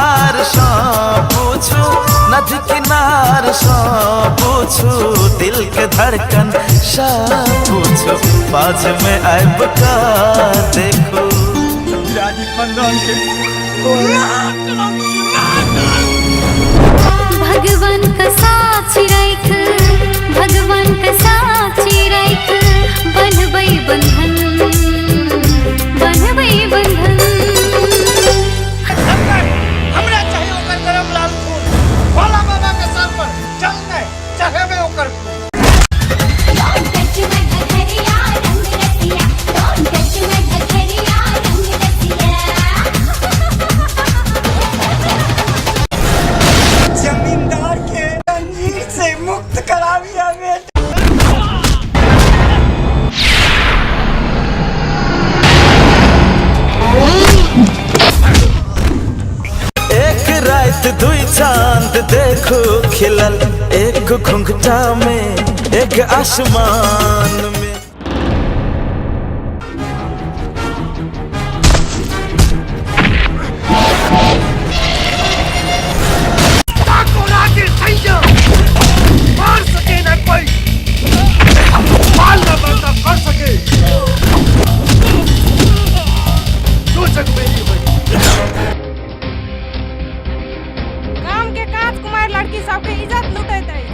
पहाड़ सँ पूछू, नदी किनार सँ पूछू, दिल के धड़कन सँ पूछू, बाज में आबि कऽ देखू। भगवान का साक्षी राख, भगवान का साक्षी राख, बनबै बंधन, बनबै बंधन। हमरा चाहिए ओकर गरम लाल खून, भोला बाबा के सर पर जल नहीं चढ़ेबे ओकर खून। Don't touch my घघरिया रंग रसिया, Don't touch my घघरिया रंग रसिया। जमींदार के जंजीर से मुक्त कराविया बेटा। एक रात दुई चांद देखो खिलल, एक घुंघटा में एक आसमान में। मार सके ना कोई, माल ना बांका कर सके, जो जग मेरी हुई। गाम के कांच कुमार लड़की सबके इज्जत लूटैत अछि।